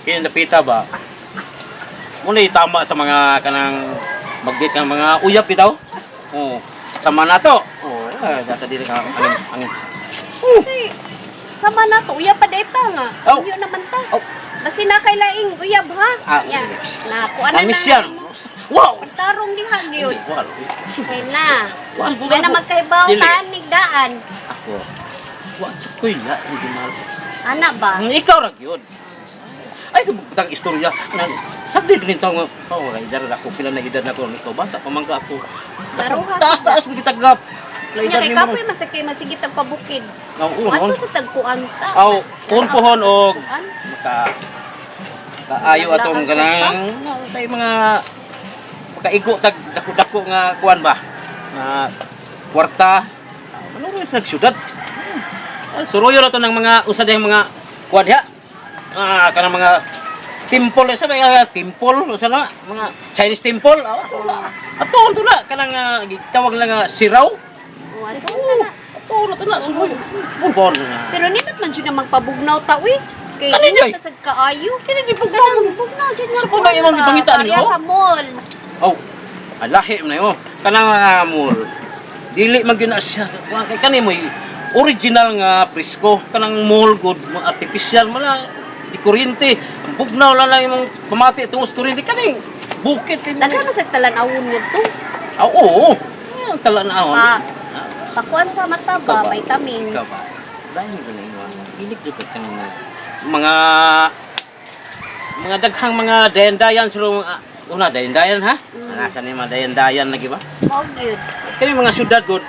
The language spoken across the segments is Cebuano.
Kini napita ba? Muna tama sa mga kanang mag-date ng mga uyap bitaw. Oo. Sama na to. Oo, ah, data diri ka angin. Angin. Kasi sama na to, uyab pa data nga. Oh. Uyo naman ta. Oh. Basi na kay laing uyab ha. Ah. Nya, na kuan na. Tamis yan. Wow. Pagtarong diha gyud. Wala. Kay na. Wala. Wala na magkahibaw Dili. taan nigdaan. Ako. Wa koy la hindi mahal. Ana ba? Ang ikaw ra gyud. Ay butang istorya. Na sagdi din tawo nga oh kay edad na ako pila na edad na ako ikaw bata pa man ka ako. Taruha. Taas taas mo gitagap. Nya La edad kay nimo. kapoy masakay masigit ang pabukid. Oo, Ato noon. sa tagkuan ta. Aw, kun pohon og Tagkuan. maka kaayo atong kanang tay mga makaigo tag dako-dako nga kuan ba nga kwarta ano rin sa syudad. Ah, suruyo na to ng mga usa dihang mga kuan diha, ah, kanang mga temple sa mga temple usa na mga Chinese temple. Ah, ato na ato ato na kanang gitawag lang nga siraw. O, ato na na. Ato na to na suruyo bon na. Pero nindot man jud na magpabugnaw ta uy. Kay Kanin nindot jay? na sad kaayo. Kini di bugnaw. Kanang bugnaw jud nga. Sa pa ba imong gipangita ni nimo? Sa mall. Oh, alahi man na mo. Kanang mga mall. Dili man gyud na siya. Kuan kay kani mo original nga presko kanang mall good mga artificial man na di kuryente. Bugnaw lang lang imong pamati tungos kuryente kaning bukit kay. Daghan man sad talan-awon ngadto. Ah, oo. Ay, ang talan-awon. Pa pakuan sa mata Ikaw ba, ba? vitamins. Ikaw ba? Dahil ko na imo. Hilig jud ka kanang mga mga daghang mga dayan-dayan sila mga una dayan-dayan ha? Nasa ni mga dayan-dayan lagi ba? Mao gyud. Kaya mga syudad god,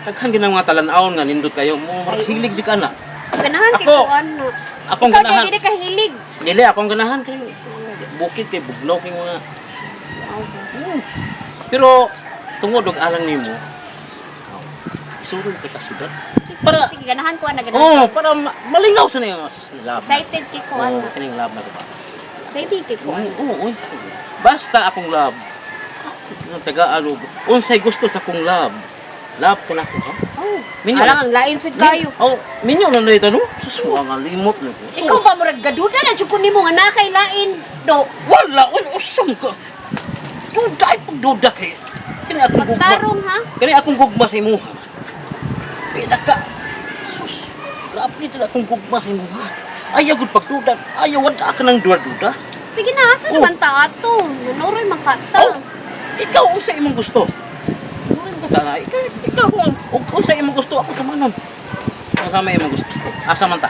daghan gid ang mga talan-awon nga nindot kayo mo, murag hilig jud ka na. Ganahan kay Ako. kuan na. Akong Ikaw ganahan. dili ka hilig. Dili akong ganahan kay bukid kay bugnaw kay mga Pero tungod og alang nimo, oh, isulod ka ka syudad. Para sige ganahan ko na ganahan. Oh, para malingaw sa niyo love. Excited kay kuan Oh, na. kining love na ko ba? Excited kay kuan. Oo, oo, oy. Basta akong love. Ang taga-alo, unsay gusto sa akong love. Love ka na ako, ha? Oh. Minyo. Alang ang lain sad kayo. Oh, minyo na nito, no? Sus, mga limot na ko. Ikaw ba murag gaduda na jud ko nimo nga na kay lain do. Wala, oy, usam ka. Duda ay pagduda kay. Kini akong gugma. Magtarong ha. Kini akong gugma sa imuha. Pinaka. Sus, grabe nito akong gugma sa imuha. Ayaw gud pagduda. Ayaw wala ka ng duda-duda. Sige na, asa Oh. naman ta ato? Nanuroy man ka ta. Oh, ikaw unsa imong gusto? Nuroy man ka ta. Ikaw, ikaw kung unsa imong gusto ako tumanon. Unsa may imong gusto? Asa man ta?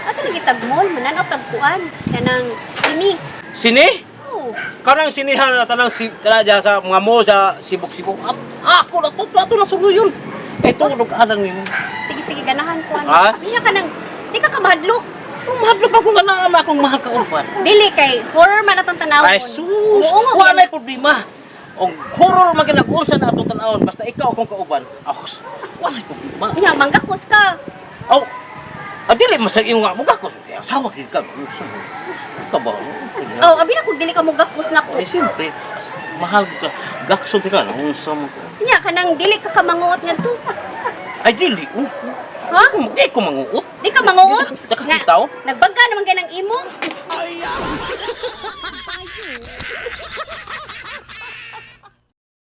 Ato lagi tag mall, mananaw tag kuan kanang sini. Sini? Oh. Kanang sinihan na tanang si kana diya sa mga mo sa sibok-sibok. Ako na to, ato na sulo yun. Kay tungod og alang nimo. Sige sige ganahan kuan. Ah? Niya kanang di ka kamahadlok. Kung mahadlok ako nga naa akong mahal ka uban. Dili kay horror man atong tanawon. Ay sus, Umuungog wala yan. may problema. Og horror man gyud unsa na atong tan-awon basta ikaw akong kauban. Ako, wala may problema. Nya manggakos ka. Aw, ah, dili masag yung nga muga ko. Asawa gid ka. Usa mo. Ka ba? Oh, abi na kung dili ka mugakos nako. Ay siyempre, mahal ka. Gakson ka unsa mo ko. Nya kanang dili ka kamanguot ngadto. Ay dili. Oh. Ha? Ako di ko manguot. Di ka manguot? Nakakitaw? Nagbangka naman kay ng imo.